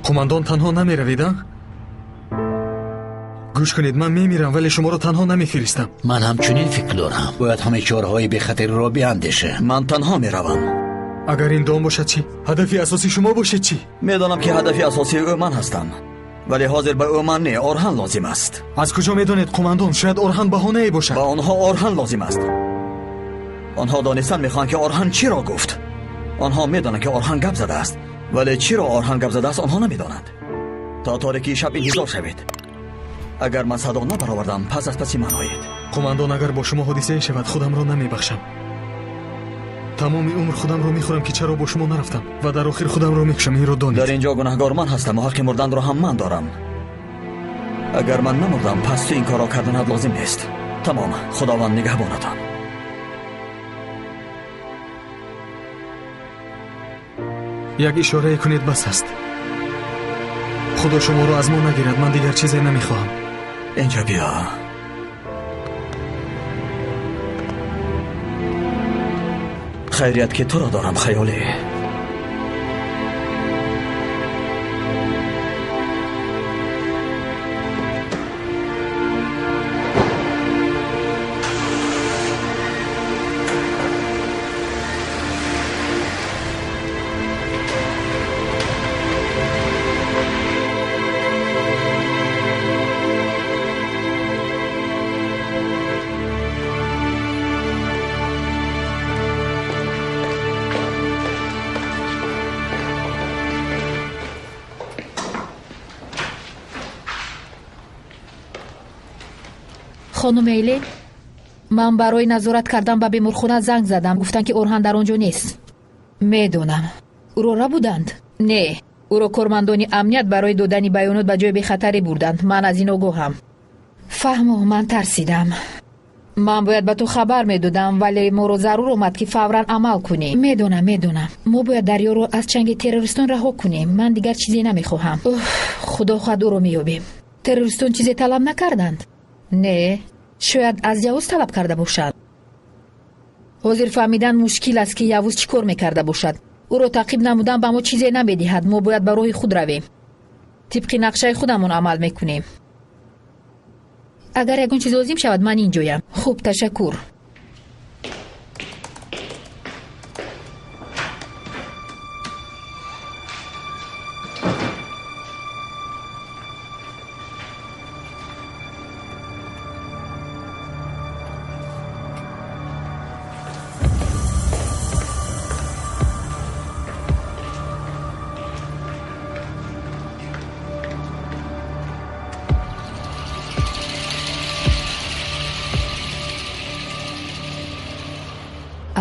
Қумандон, танҳо намеравед, а? Гӯш кунед, ман мемирам, вале шуморо танҳо намефиристам. Ман ҳамчунин фикр дорам. Бояд ҳамаи чораҳои бехатариро биандешем. Ман танҳо меравам. Агар ин дом бошад чӣ? Ҳадафи асосӣ шумо бошед чӣ? Медонам, ки ҳадафи асосии ӯ ман ҳастам, вале ҳозир ба ӯ ман не, Орҳан лозим аст. Аз куҷо медонед, қумандон? Шояд Орҳан баҳонае бошад. Ба онҳо Орҳан лозим аст. Онҳо донистан мехоҳанд, ки Орҳан чиро гуфт. Онҳо медонанд, ки Орҳан гап задааст, вале чиро Орҳан гап задааст, онҳо намедонанд. То торикии шаб интизор шавед. Агар ман садо набаровардам, пас аз паси ман оед. Қумандон, агар бо шумо ҳодисае шавад, худамро намебахшам. Тамоми умр худамро мехӯрам, ки чаро бо шумо нарафтам, ва дар охир худамро мекушам. Инро донед. Дар инҷо гунаҳгор ман ҳастам ва ҳаққи мурданро ҳам ман дорам. Агар ман намурдам, пас ту ин корро карданат лозим нест. Тамом, Худованд нигаҳбонатон. Як ишорае кунед, бас аст. Худо шуморо аз мо нагирад, ман дигар чизе намехоҳам. Инҷо биё. Хайрият, ки туро дорам, хаёлӣ. Хонум Эйлин, ман барои назорат кардан ба беморхона занг задам. Гуфтанд, ки Орҳан дар он ҷо нест. Медонам. Ӯро рабуданд? Не, ӯро кормандони амният барои додани баёнот ба ҷои бехатарӣ бурданд. Ман аз ин огоҳам. Фаҳмо, ман тарсидам. Ман бояд ба ту хабар медодам, вале моро зарур омад, ки фавран амал кунем. Медонам, медонам. Мо бояд дарёро аз чанги террористон раҳо кунем. Ман дигар чизе намехоҳам. Худо хоҳад, ӯро меёбем. Террористон чизе талаб накарданд? Не, шояд аз Явуз талаб карда бошад. Ҳозир фаҳмидан мушкил аст, ки Явуз чӣ кор мекарда бошад. Ӯро таъқиб намудан ба мо чизе намедиҳад. Мо бояд ба роҳи худ равем. Тибқи нақшаи худамон амал мекунем. Агар ягон чиз лозим шавад, ман инҷоям. Хуб, ташаккур.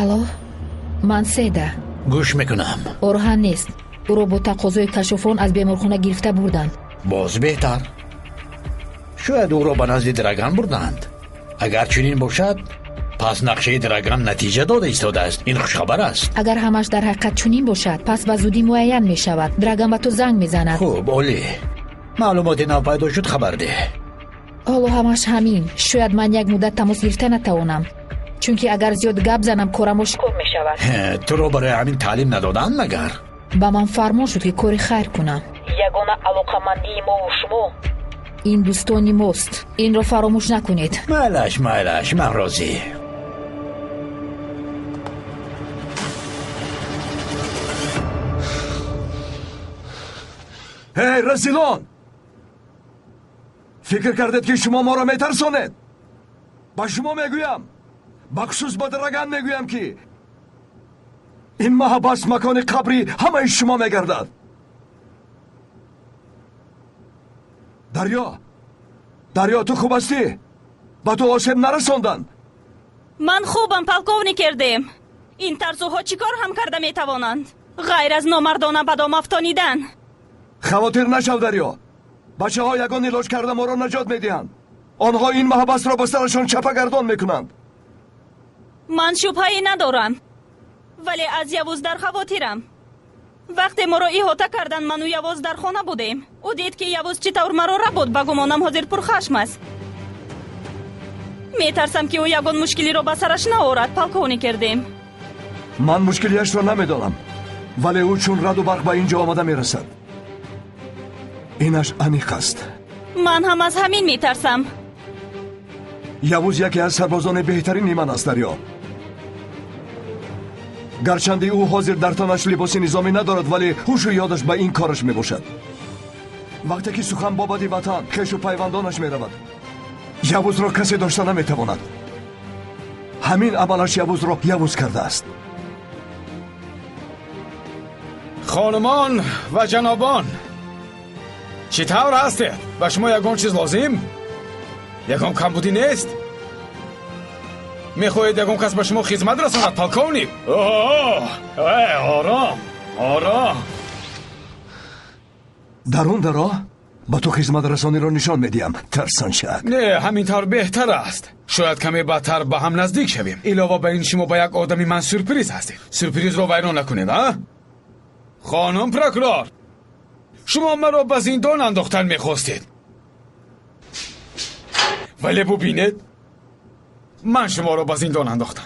Алло, ман Седа. Гӯш мекунам. Орҳан нест. Ӯро бо тақозои кашофон аз беморхона гирифта бурданд. Боз беҳтар. Шояд ӯро ба назди Драган бурданд. Агар чунин бошад, пас нақшаи Драган натиҷа дода истодааст. Ин хушхабар аст. Агар ҳамаш дар ҳақиқат чунин бошад, пас ба зудӣ муайян мешавад. Драган ба ту занг мезанад. Хуб, олӣ. Маълумоти нав пайдо шуд, хабар деҳ. Ҳоло ҳамаш ҳамин. Шояд ман як муддат тамос гирифта натавонам. Чунки агар зиёд гап занам, корам ошкор мешавад. Туро барои ҳамин таълим надоданд магар? Ба ман фармон шуд, ки кори хайр кунам. Ягона алоқамандии мову шумо ин дӯстони мост. Инро фаромӯш накунед. Майлаш, майлаш, ман розӣ. Эй, разилон! Фикр кардед, ки шумо моро метарсонед? Ба шумо мегӯям, бахусус ба Драган мегӯям, ки ин маҳбас макони қабри ҳамаи шумо мегардад. Дарё, Дарё, ту хуб ҳастӣ? Ба ту осеб нарасонданд? Ман хубам, полковник Эрдем. Ин тарсуҳо чӣ кор ҳам карда метавонанд, ғайр аз номардона ба дом афтонидан? Хавотир нашав, Дарё. Бачаҳо ягон илоҷ карда моро наҷот медиҳанд. Онҳо ин маҳбасро ба сарашон чапагардон мекунанд. Ман шубҳае надорам, вале аз Явуз дар хавотирам. Вақте моро иҳота карданд, ману Явуз дар хона будем. Ӯ дид, ки Явуз чӣ тавр маро рабуд. Ба гумонам, ҳозир пурхашм аст. Метарсам, ки ӯ ягон мушкилиро ба сараш наорад, полковник Эрдем. Ман мушкилиашро намедонам, вале ӯ чун раду барқ ба ин ҷо омада мерасад. Инаш аниқ аст. Ман ҳам аз ҳамин метарсам. Явуз яке аз сарбозони беҳтарини ман аст, Дарё. Гарчанде ӯ ҳозир дар танаш либоси низомӣ надорад, вале ҳушу ёдаш ба ин кораш мебошад. Вақте ки сухан бобати ватан, хешу пайвандонаш меравад, Явузро касе дошта наметавонад. Ҳамин амалаш Явузро Явуз кардааст. Хонумон ва ҷанобон, чӣ тавр ҳастед? Ба шумо ягон чиз лозим? Ягон камбудӣ нест? Мехоҳед ягон кас ба шумо хизмат расонад, полковник? Ором, ором. Дарун даро ба ту хизматрасониро нишон медиҳам, тарсончак. Не, ҳамин тавр беҳтар аст. Шояд каме баъдтар ба ҳам наздик шавем. Илова ба ин шумо ба як одами ман сюрприз ҳастед. Сюрпризро вайрон накунед, а? Хонум прокурор, шумо маро ба зиндон андохтан мехостед. Вале бубинед, ман шуморо ба зиндон андохтам.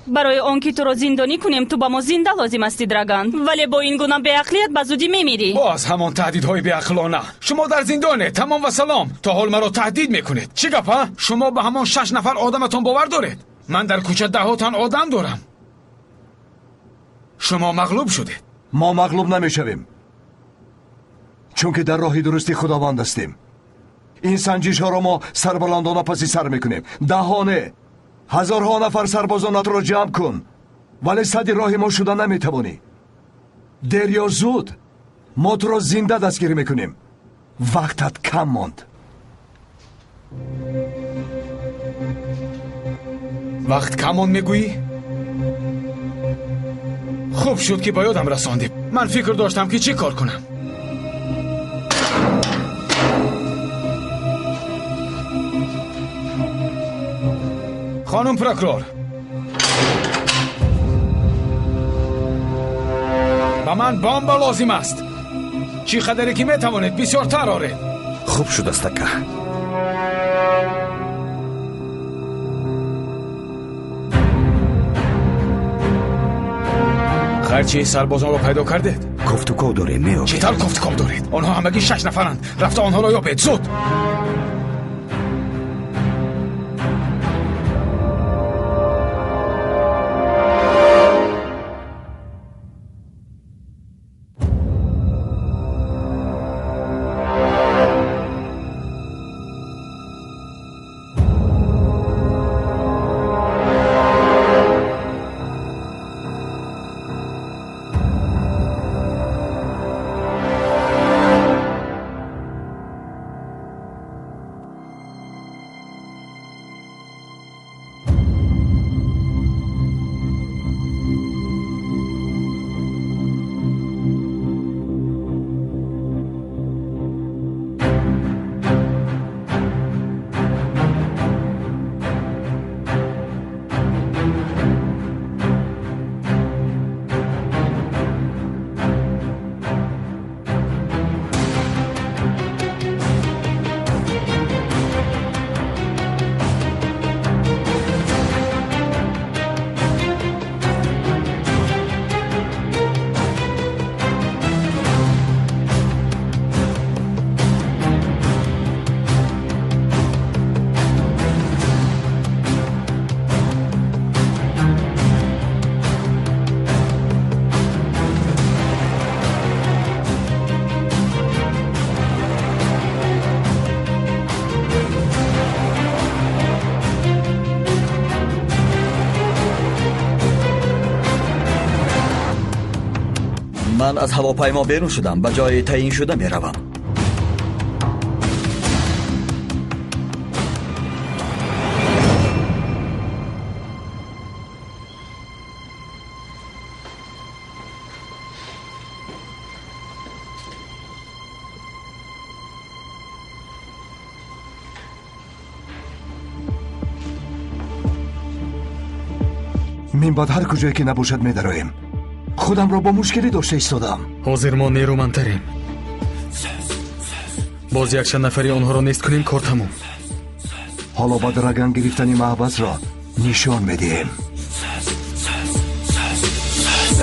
Барои он ки туро зиндонӣ кунем, ту ба мо зинда лозим ҳастӣ, Драган. Вале бо ин гуна беақлият ба зудӣ мемирӣ. Боз ҳамон таҳдидҳои беақлона. Шумо дар зиндонед, тамом ва салом. То ҳол маро таҳдид мекунед. Чӣ гап, ҳа? Шумо ба ҳамон 6 нафар одаматон бовар доред? Ман дар кӯча даҳҳо тан одам дорам. Шумо мағлуб шудед. Мо мағлуб намешавем, чунки дар роҳи дурусти Худованд ҳастем. Ин санҷишҳоро мо сарбаландона паси сар мекунем. Даҳҳо не, ҳазорҳо нафар сарбозонатро ҷамъ кун, вале садди роҳи мо шуда наметавонӣ. Дер ё зуд мо туро зинда дастгирӣ мекунем. Вақтат кам монд. Вақт кам монд мегӯӣ? Хуб шуд ки ба ёдам расондӣ. Ман фикр доштам ки чӣ кор кунам. Хонум прокурор, ба ман бомба лозим аст. Чӣ қадаре ки метавонед бисёртар оред. Хуб шудааст, ака. Хайр, сарбозонро пайдо кардед? Кофтуков дорем, меёбем. Чӣ тавр кофтуков доред? Онҳо ҳамагӣ 6 нафаранд. Рафта онҳоро ёбед, зуд. Ман аз ҳавопаймо берун шудам, ба ҷои таъин шуда меравам. Мин баъд ҳар куҷое ки набошад медароем. Худамро бо мушкилӣ дошта истодам. Ҳозир мо нерӯмандтарем. Боз якчанд нафари онҳоро нест кунем, кор тамом. Ҳоло ба Драган гирифтани маҳбасро нишон медиҳем.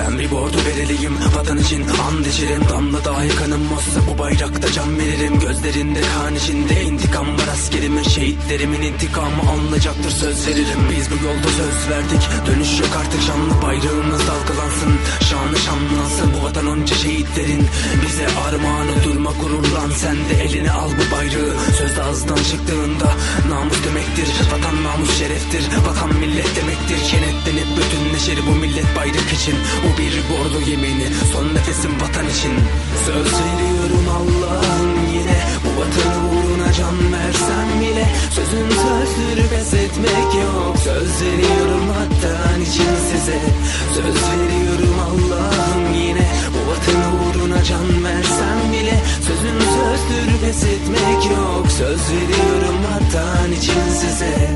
Ben bir bordo veriliyim, vatan için and içerim. Damla dahi kanım olsa bu bayrakta can veririm. Gözlerinde kan içinde intikam var askerimin. Şehitlerimin intikamı alınacaktır, söz veririm. Biz bu yolda söz verdik, dönüş yok artık. Şanlı bayrağımız dalgalansın, şanı şanlansın. Bu vatan onca şehitlerin bize armağanı. Durma gururlan, sen de eline al bu bayrağı. Söz ağızdan çıktığında namus demektir. Vatan namus şereftir, vatan millet demektir. Kenetlenip bütünleşir bu millet bayrak için. Bu bir bordo yemini, son nefesim vatan için. Söz veriyorum Allah'ım yine, bu vatanı uğruna can versem bile. Sözüm sözdür, pes etmek yok. Söz veriyorum vatan için size. Söz veriyorum Allah'ım yine, bu vatanı uğruna can versem bile. Sözüm sözdür, pes etmek yok. Söz veriyorum vatan için size.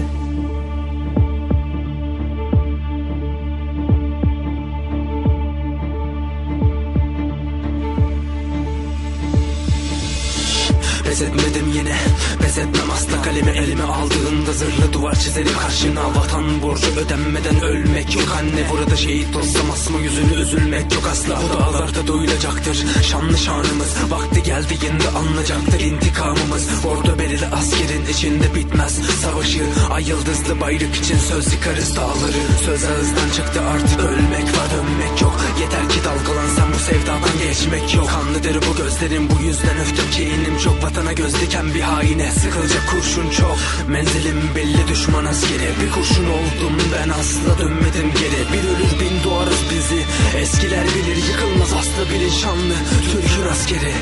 Pes etmedim yine, pes etmem asla. Kalemi elime aldığımda zırhlı duvar çizerim karşına. Vatan borcu ödenmeden ölmek yok anne. Burada şehit olsam asma yüzünü, üzülmek yok asla. Bu dağlarda duyulacaktır şanlı şanımız. Vakti geldiğinde alınacaktır intikamımız. Bordo bereli askerin içinde bitmez savaşı. Ay yıldızlı bayrak için söz yıkarız dağları. Söz ağızdan çıktı artık, ölmek var dönmek yok. Yeter ki dalgalansan bu sevdadan geçmek yok. Kanlıdır bu gözlerim, bu yüzden öfkem kinim çok. Vatana göz diken bir haine sıkılacak kurşun çok. Menzilim belli, düşman askeri. Bir kurşun oldum ben, asla dönmedim geri. Bir ölür bin doğarız bizi, eskiler bilir. Yıkılmaz asla bilin şanlı Türk'ün askeri.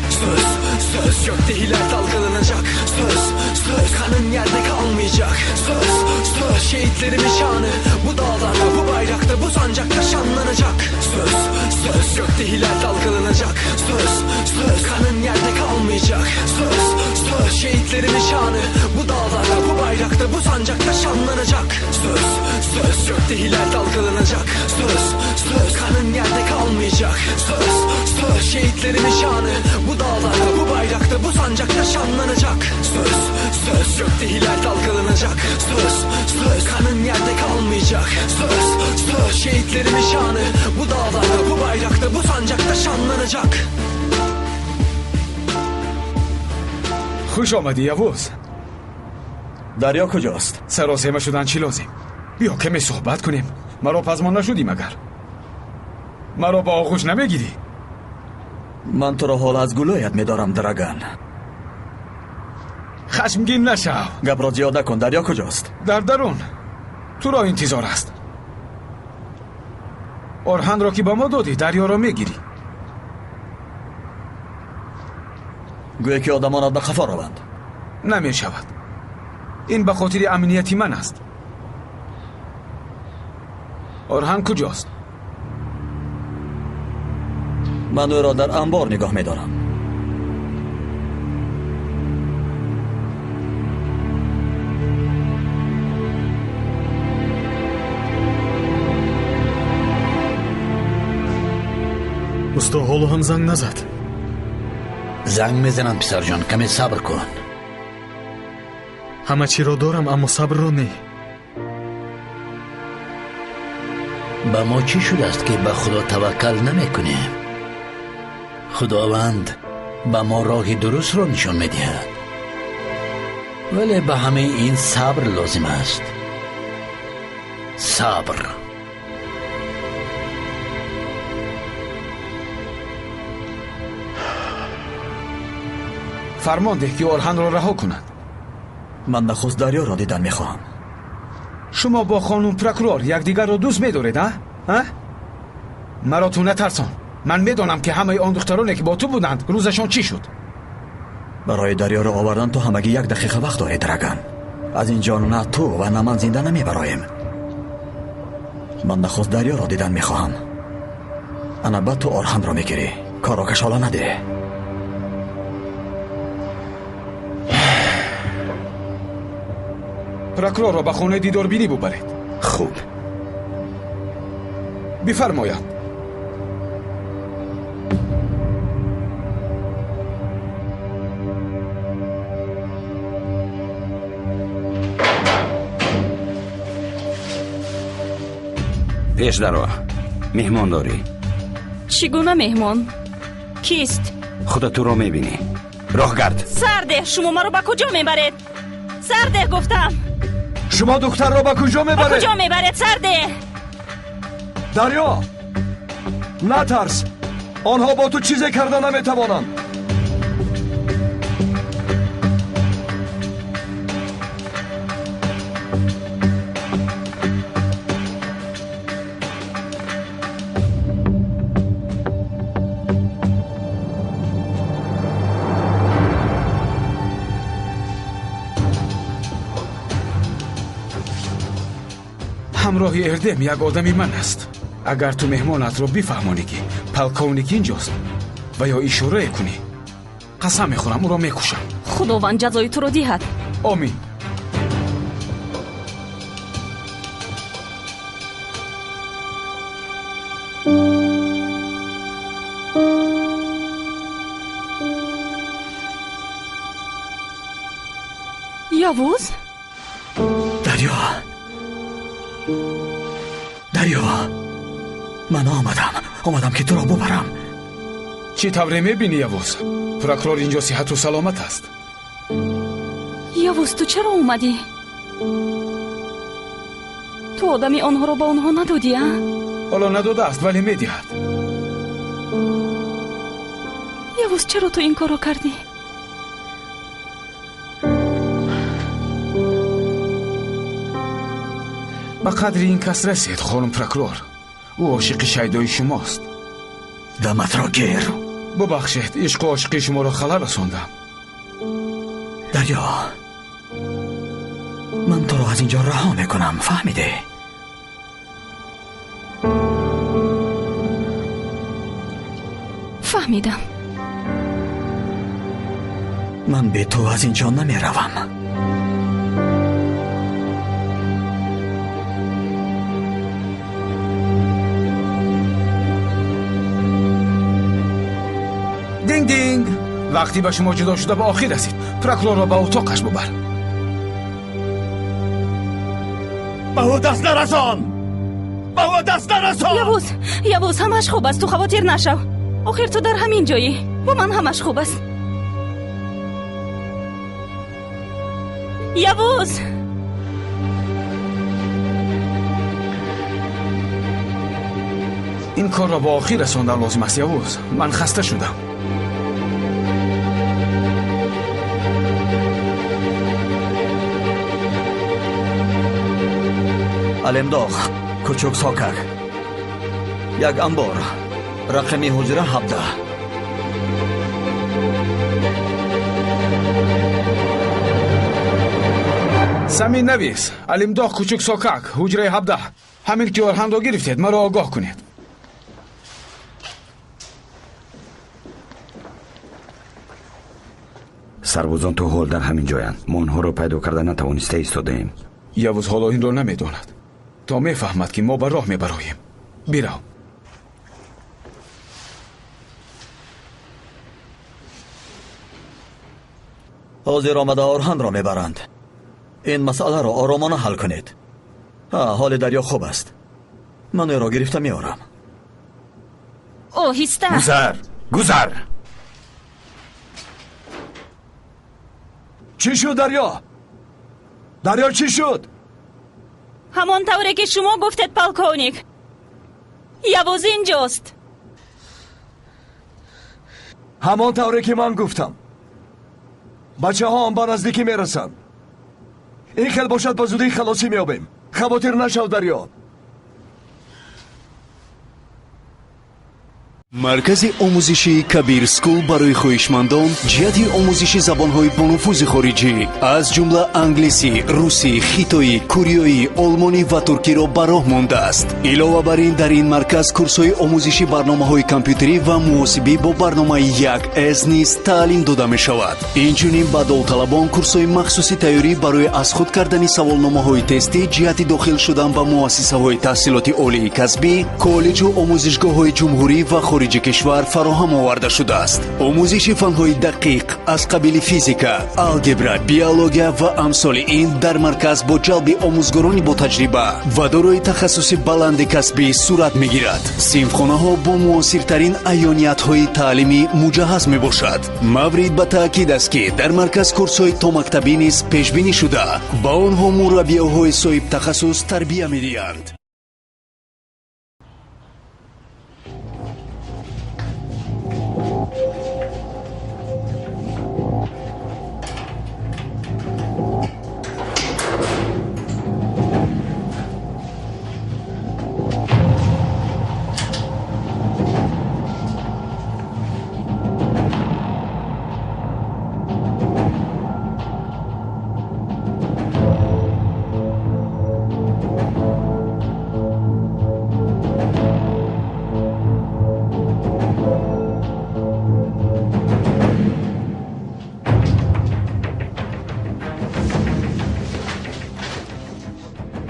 Söz, söz gökte hilal dalgalanacak. Söz, söz kanın yerde kalmayacak. Söz, söz şehitlerimin şanı bu dağlarda, bu bayrakta, bu sancakta şanlanacak. Söz, söz gökte hilal dalgalanacak. Söz, söz kanın yerde kalmayacak. Söz, söz şehitlerimin şanı bu dağlarda, bu bayrakta, bu sancakta şanlanacak. Söz, söz gökte hilal dalgalanacak. Söz, söz kanın yerde kalmayacak. Söz, söz şehitlerimin şanı bu dağlarda, bu bayrakta, bu sancakta şanlanacak. Söz, söz gökte hilal dalgalanacak. Söz, söz kanın yerde kalmayacak. Söz, söz şehitlerimin şanı bu dağlarda, bu bayrakta, bu sancakta şanlanacak. Хуш омадӣ, Явуз. Дарё куҷост? Саросема шудан чӣ лозим? Биё каме суҳбат кунем. Маро пазмон нашудӣ магар? Маро ба оғӯш намегирӣ? Ман туро ҳоло аз гулӯят медорам, Драган. Хашмгин нашав. Гапро зиёд накун. Дарё куҷост? Дар дарун. Туро интизор аст. Орҳанро ки ба мо додӣ, дарёро мегирӣ. Гӯё ки одамонат ба қафо раванд. Намешавад. Ин ба хотири амнияти ман аст. Орҳан куҷост? Ман ӯро дар анбор нигоҳ медорам. Усто, ҳоло ҳам занг назад. Занг мезанам, писарҷон, каме сабр кун. Ҳама чиро дорам, аммо сабрро не. Ба мо чӣ шудааст, ки ба Худо таваккал намекунем? Худованд ба мо роҳи дурустро нишон медиҳад, вале ба ҳамаи ин сабр лозим аст. Сабр. Фармон деҳ, ки Орҳанро раҳо кунад. Ман нахуст дарёро дидан мехоҳам. Шумо бо хонум прокурор якдигарро дӯст медоред, а? Маро ту натарсон. Ман медонам, ки ҳамаи он духтароне, ки бо ту буданд, рӯзашон чӣ шуд. Барои дарёро овардан ту ҳамагӣ як дақиқа вақт дорӣ, Драган. Аз ин ҷо на ту ва на ман зинда намебароем. Ман нахуст дарёро дидан мехоҳам. Ана баъд ту Орҳанро мегирӣ. Корро кашола надеҳ. Прокурорро ба хонаи дидорбинӣ бубаред. Хуб. Бифармояд. Пеш даро. Меҳмон дорӣ. Чӣ гуна меҳмон? Кист? Худат ӯро мебинӣ. Роҳ гард. Сардеҳ, шумо маро ба куҷо мебаред? Сардеҳ гуфтам. Шумо духтарро ба куҷо мебаред? Ба куҷо мебаред, Сардеҳ? Дарё, натарс. Онҳо бо ту чизе карда наметавонанд. Ҳамроҳи Эрдем як одами ман аст. Агар ту меҳмонатро бифаҳмонӣ, ки полковник инҷост ва ё ишорае кунӣ, қасам мехӯрам, ӯро мекушам. Худованд ҷазои туро диҳад. Омин. Явуз? Дарё, Дарё, ман омадам ки туро бубарам. Чӣ тавре мебинӣ, Явуз? Прокурор инҷо сиҳату саломат аст. Явуз, ту чаро омадӣ? Ту одами онҳоро ба онҳо надодӣ, а? Ҳоло надодааст, вале медиҳад. Явуз, чаро ту ин корро кардӣ? Ба қадри ин кас расед, хонум прокурор. Ӯ ошиқи шайдои шумост. Даматро гир. Бубахшед, ишқу ошиқи шуморо халал расондам. Дарё, ман туро аз инҷо раҳо мекунам, фаҳмидӣ? Фаҳмидам. Ман бе ту аз инҷо намеравам. Динг-динг! Вақти ба шумо ҷудо шуда ба охир расид. Прокурорро ба утоқаш бубар. Ба ӯ даст нарасон! Ба ӯ даст нарасон! Явуз, Явуз, ҳамаш хуб аст, ту хавотир нашав. Охир ту дар ҳамин ҷоӣ. Бо ман ҳамаш хуб аст. Явуз! Ин корро ба охир расондан лозим аст, Явуз. Ман хаста шудам. Алемдоғ, Кучук Сокак. Як анбор. Рақами ҳуҷра 17. Самин навис. Алимдоғ, Кучук Сокак, ҳуҷраи 17. Ҳамин ки Орҳанро гирифтед, маро огоҳ кунед. Сарбозон то ҳол дар ҳамин ҷоянд. Мо онҳоро пайдо карда натавониста истодаем. Явуз ҳоло инро намедонад. То мефаҳмад, ки мо ба роҳ мебароем. Бирав. Ҳозир омада Орҳанро мебаранд. Ин масъаларо оромона ҳал кунед. Ҳоли Дарё хуб аст. Ман ӯро гирифта меорам. Оҳиста. Гузар, гузар. Чӣ шуд, Дарё? Дарё, чӣ шуд? Ҳамон тавре ки шумо гуфтед, полковник. Явуз инҷост. Ҳамон тавре ки ман гуфтам. Бачаҳоам ба наздикӣ мерасанд. Ин хел бошад, ба зудӣ халосӣ меёбем. Хавотир нашав, Дарё. Маркази омӯзишии Кабир Скул барои хоҳишмандон ҷиҳати омӯзиши забонҳои бонуфузи хориҷӣ аз ҷумла англисӣ, русӣ, хитоӣ, кореоӣ, олмонӣ ва туркиро ба роҳ мондааст. Илова бар ин, дар ин марказ курсҳои омӯзиши барномаҳои компютерӣ ва муҳосибӣ бо барномаи 1С низ таълим дода мешавад. Инчунин ба довталабон курсҳои махсуси тайёрӣ барои аз худ кардани саволномаҳои тестӣ ҷиҳати дохил шудан ба муассисаҳои таҳсилоти олии касбӣ, коллеҷу омӯзишгоҳҳои ҷумҳурӣ ва хориҷи кишвар фароҳам оварда шудааст. Омӯзиши фанҳои дақиқ аз қабили физика, алгебра, биология ва амсоли ин дар марказ бо ҷалби омӯзгорони ботаҷриба ва дорои тахассуси баланди касбӣ сурат мегирад. Синфхонаҳо бо муосиртарин аёниятҳои таълимӣ муҷаҳҳаз мебошад. Маврид ба таъкид аст, ки дар марказ курсҳои томактабӣ низ пешбинӣ шуда, ба онҳо мураббиёҳои соҳибтахассус тарбия медиҳанд.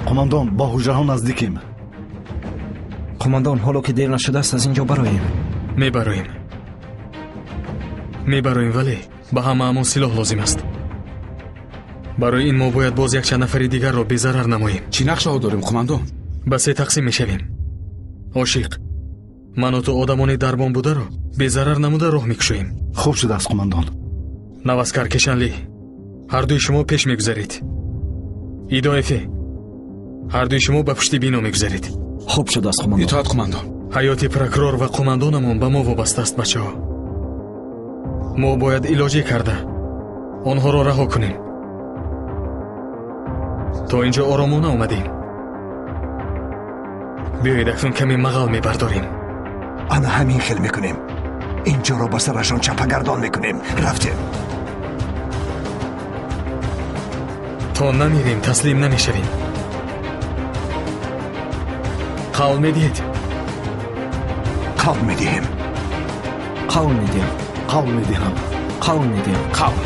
Қумандон, ба ҳуҷраҳо наздикем. Қумандон, ҳоло ки дер нашудааст, аз ин ҷо бароем. Мебароем, мебароем, вале ба ҳамаамон силоҳ лозим аст. Барои ин мо бояд боз якчанд нафари дигарро безарар намоем. Чӣ нақшаҳо дорем, қумандон? Ба се тақсим мешавем. Ошиқ, ману ту одамони дарбон бударо безарар намуда роҳ мекушоем. Хуб шудааст, қумандон. Наваскар, Кешанлӣ, ҳардуи шумо пеш мегузаред. Идоэфе, ҳардуи шумо ба пушти бино мегузаред. Хуб шудааст, қумандон. Итоат, қумандон. Ҳаёти прокурор ва қумандонамон ба мо вобаста аст, бачаҳо. Мо бояд илоҷе карда онҳоро раҳо кунем. То инҷо оромона омадем. Биёед акнун каме мағал мебардорем. Ана ҳамин хел мекунем. Инҷоро ба сарашон чапагардон мекунем. Рафтем. То намирем таслим намешавем. Қавл медиҳед? Қавл медиҳем. Қавл медиҳам. Қавл медиҳам. Қавл медиҳам. Қавл.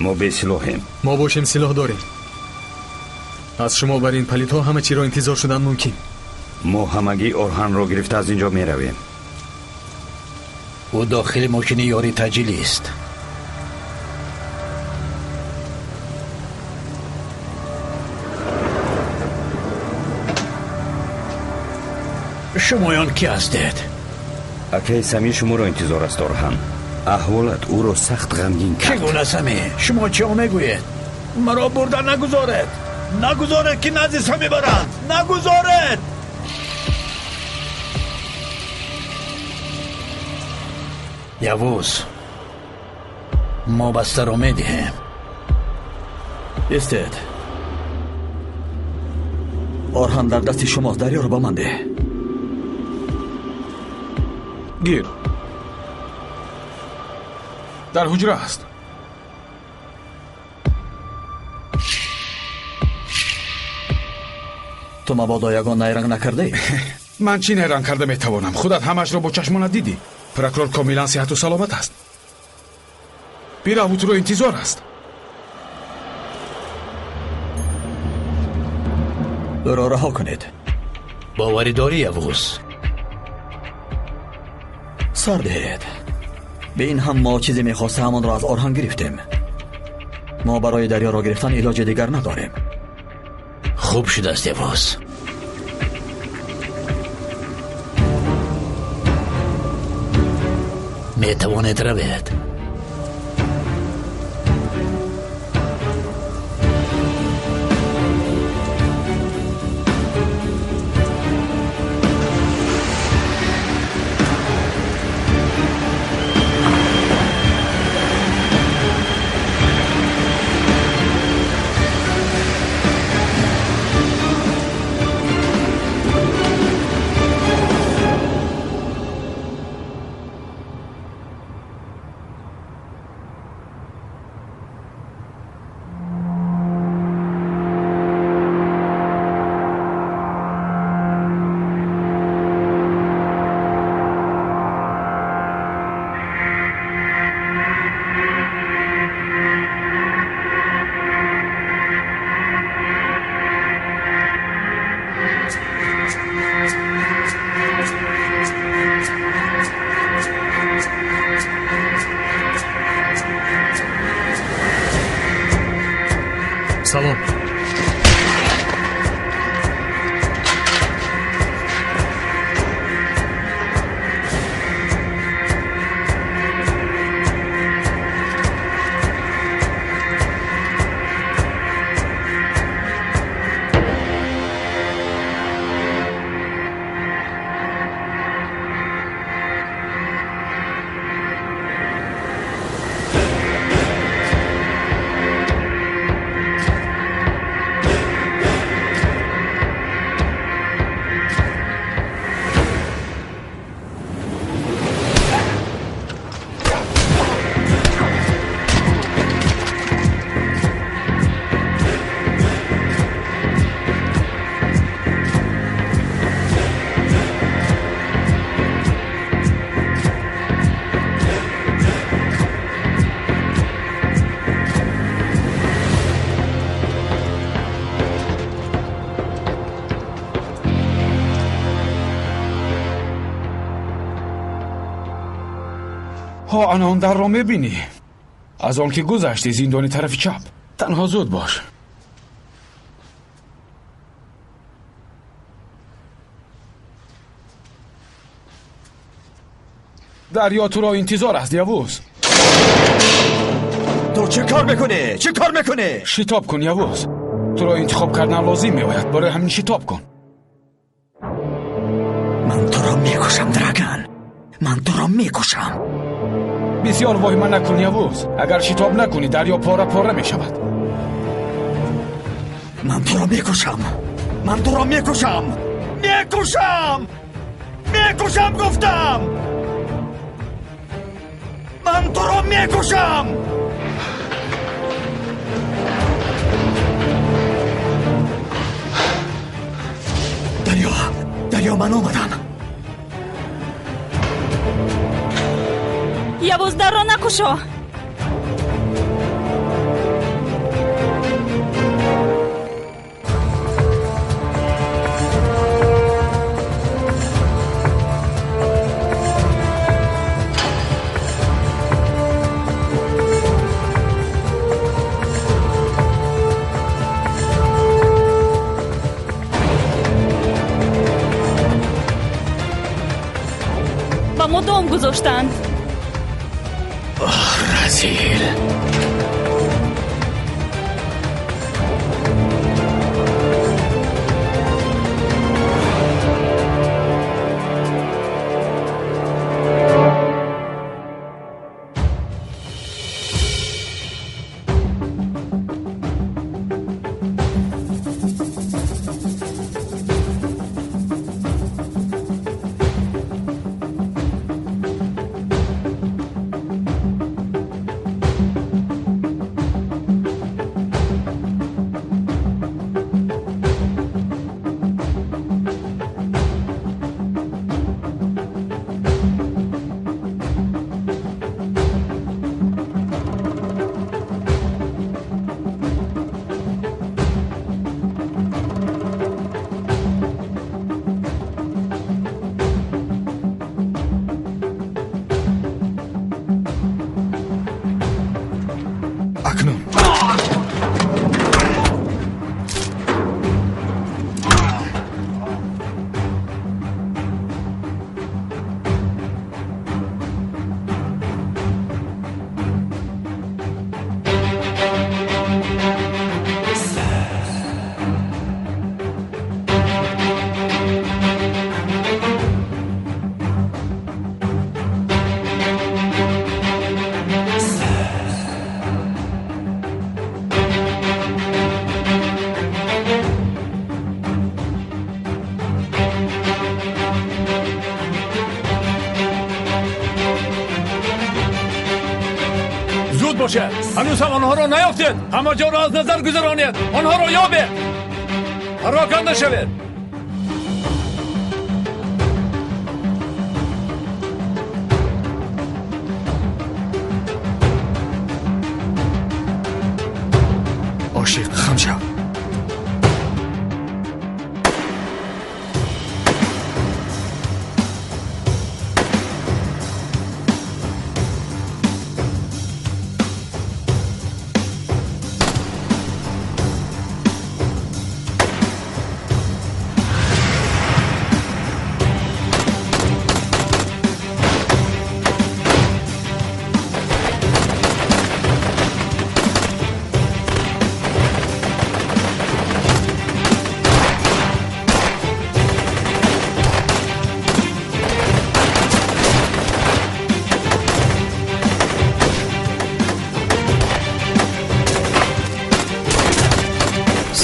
Мо бесилоҳем. Мо бошем силоҳ дорем. Аз шумо бар ин палидҳо ҳама чиро интизор шудан мумкин. Мо ҳамагӣ Орҳанро гирифта аз ин ҷо меравем. Ӯ дохили мошини ёри таъҷилист. Шумоён кӣ ҳастед? Акаи Самир шуморо интизор аст, Орҳан. Аҳволат ӯро сахт ғамгин кард. Чӣ гуна, Самир? Шумо чӣ мегӯед? Маро бурда нагузоред! Нагузоред, ки назди Самир баранд! Нагузоред! Явуз, мо бастаро медиҳем. Истед. Орҳан дар дасти шумост, дарёро ба ман деҳ. Гир. Дар ҳуҷра аст. Ту мабодо ягон найранг накардаӣ? Ман чӣ найранг карда метавонам? Худат ҳамаашро бо чашмонат дидӣ. Прокурор комилан сиҳату саломат аст. Бирав, ӯ туро интизор аст. Ӯро раҳо кунед. Боварӣ дорӣ, Явуз? Сар диҳед. Ба ин ҳам мо чизе мехоста ҳамонро аз Орҳан гирифтем. Мо барои дарёро гирифтан илоҷи дигар надорем. Хуб шудааст, Явуз. Метавонед равед. Салом. Ана он дарро мебинӣ. Аз он ки гузашти зиндони тарафи чап. Танҳо зуд бош. Дарё туро интизор аст, Явуз. Ту чӣ кор мекунӣ? Чӣ кор мекунӣ? Шитоб кун, Явуз. Туро интихоб кардан лозим меояд. Барои ҳамин шитоб кун. Ман туро мекушам, Драган. Ман туро мекушам. Бисёр воҳима накун, Явуз. Агар шитоб накунӣ, дарё пора-пора мешавад. Ман туро мекушам. Ман туро мекушам. Мекушам! Мекушам, гуфтам! Ман туро мекушам! Дарё, дарё, ман омадам. Явуз, дарро накушо. Ба мо дом гузоштанд. Разил. Акнун. Зуд бошед, ҳанӯз ҳам онҳоро наёфтед. Ҳама ҷоро аз назар гузаронед, онҳоро ёбед, пароканда шавед. Ошиқ, хам шав.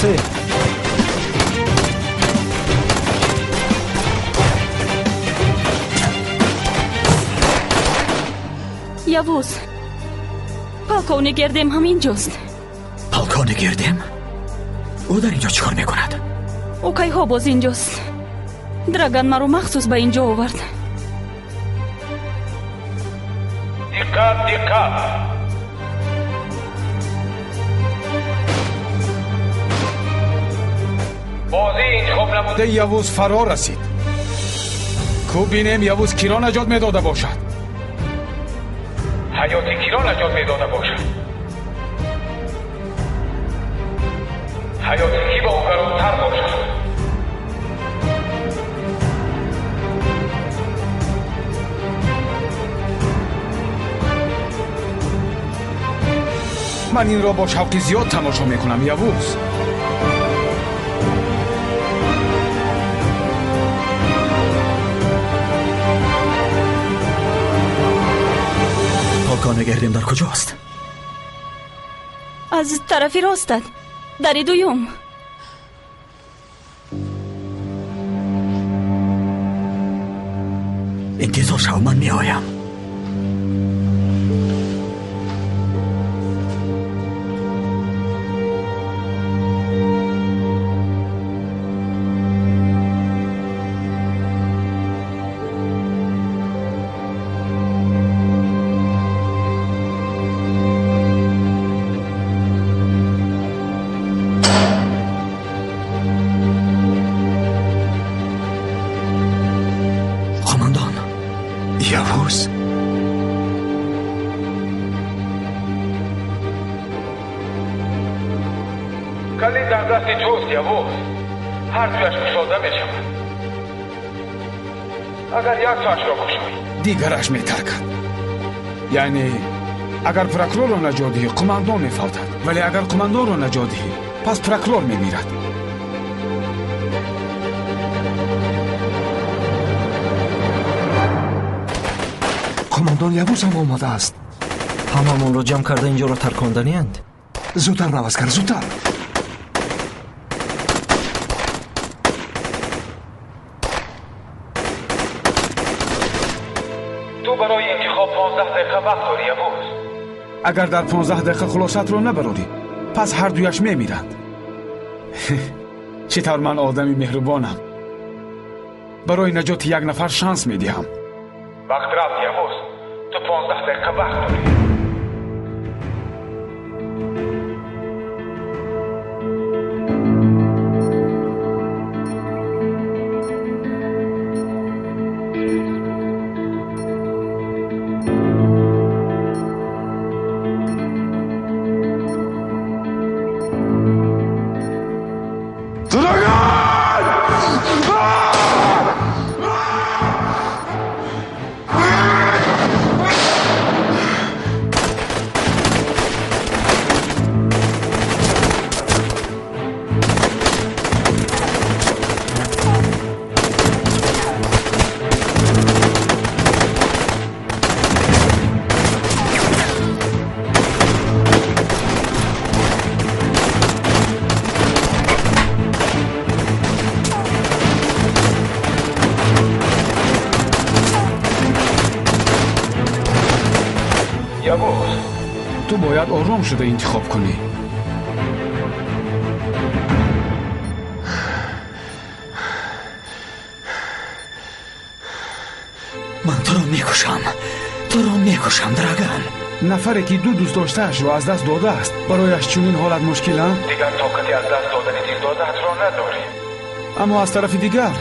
3. Явуз, полковник Эрдем ҳам инҷост. Полковник Эрдем? Ӯ дар инҷо чӣ кор мекунад? Ӯ кайҳо боз инҷост. Драган маро махсус ба инҷо овард. Диққат, диққат! Бозии интихоб намудаи Явуз фаро расид. Ку бинем Явуз киро наҷот медода бошад. Ҳаёти киро наҷот медода бошад. Ҳаёти ки ба ӯ гаронтар бошад. Ман инро бо шавқи зиёд тамошо мекунам, Явуз. Полковник Эрдем дар куҷост? Аз тарафи ростат, дари дуюм. Интизор шав, ман меоям. Явуз? Калид дар дасти туст, Явуз. Ҳар дуяш кушода мешавад. Агар як тоашро кушоӣ, дигараш метаркад. Яъне агар прокурорро наҷот диҳӣ, қумандон мефавтад. Вале агар қумандонро наҷот диҳӣ, пас прокурор мемирад. Қумандон Явуз ҳам омадааст. Ҳамамонро ҷамъ карда инҷоро тарконданианд. Зудтар, Наваскар, зудтар. Ту барои интихоб 15 дақиқа вақт дорӣ, Явуз. Агар дар 15 дақиқа хулосатро набарорӣ, пас ҳар дуяш мемиранд. Чӣ тавр ман одами меҳрубонам. Барои наҷоти як нафар шанс медиҳам. Вақт рафт, Явуз. Ту 15 дақиқа вақт дорӣ. Явуз, ту бояд ором шуда интихоб кунӣ. Ман туро мекушам, туро мекушам, Драган. Нафаре ки ду дӯстдоштаашро аз даст додааст, барояш чунин ҳолат мушкил, а? Дигар тоқати аз даст додани дилдодаатро надорӣ. Аммо аз тарафи дигар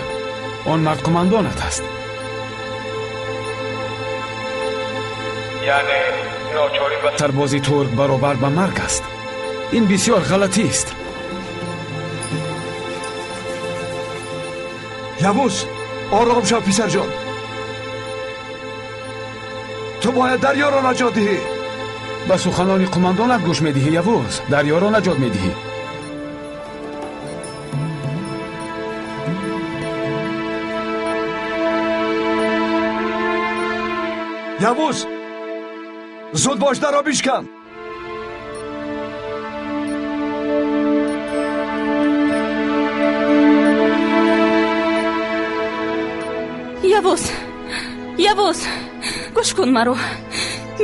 он мард қумандонат аст. Яъне ночорӣ ба сарбози турк баробар ба марг аст. Ин бисёр ғалатист. Явуз, ором шав, писарҷон. Ту бояд дарёро наҷот диҳӣ. Ба суханони қумандонат гӯш медиҳӣ, Явуз. Дарёро наҷот медиҳӣ. Явуз, зуд бош, дарро бишкан. Явуз, гӯш кун маро.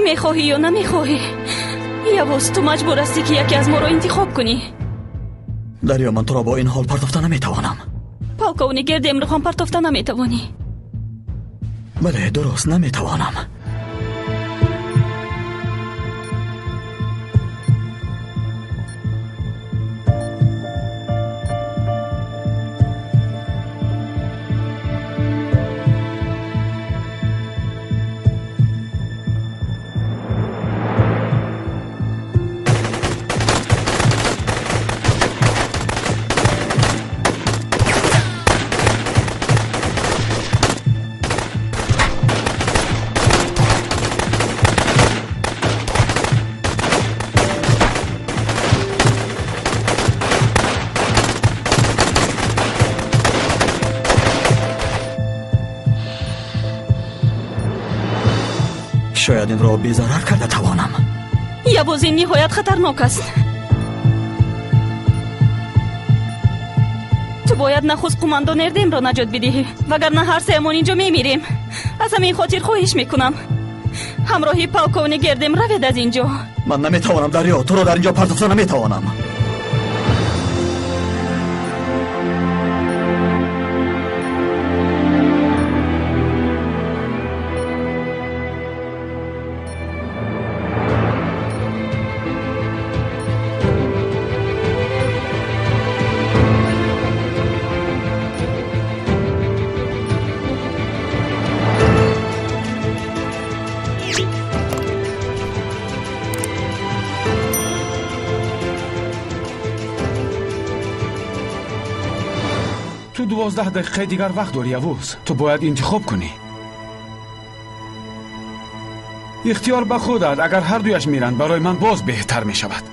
Мехоҳӣ ё намехоҳӣ? Явуз, ту маҷбур ҳастӣ ки яке аз моро интихоб кунӣ. Дарё, ман туро бо ин ҳол партофта наметавонам. Полковник Эрдемро ҳам партофта наметавонӣ. Бале, дуруст, наметавонам. Шояд инро безарар карда тавонам. Явуз, ин ниҳоят хатарнок аст. Ту бояд нахуст қумандон Эрдемро наҷот бидиҳӣ, вагарна ҳар сеамон инҷо мемирем. Аз ҳамин хотир хоҳиш мекунам, ҳамроҳи полковник Эрдем равед аз инҷо. Ман наметавонам, Дарё, туро дар инҷо партофта наметавонам. Ту 12 дақиқаи дигар вақт дорӣ, Явуз. Ту бояд интихоб кунӣ. Ихтиёр ба худат. Агар ҳар дуяш меранд, барои ман боз беҳтар мешавад.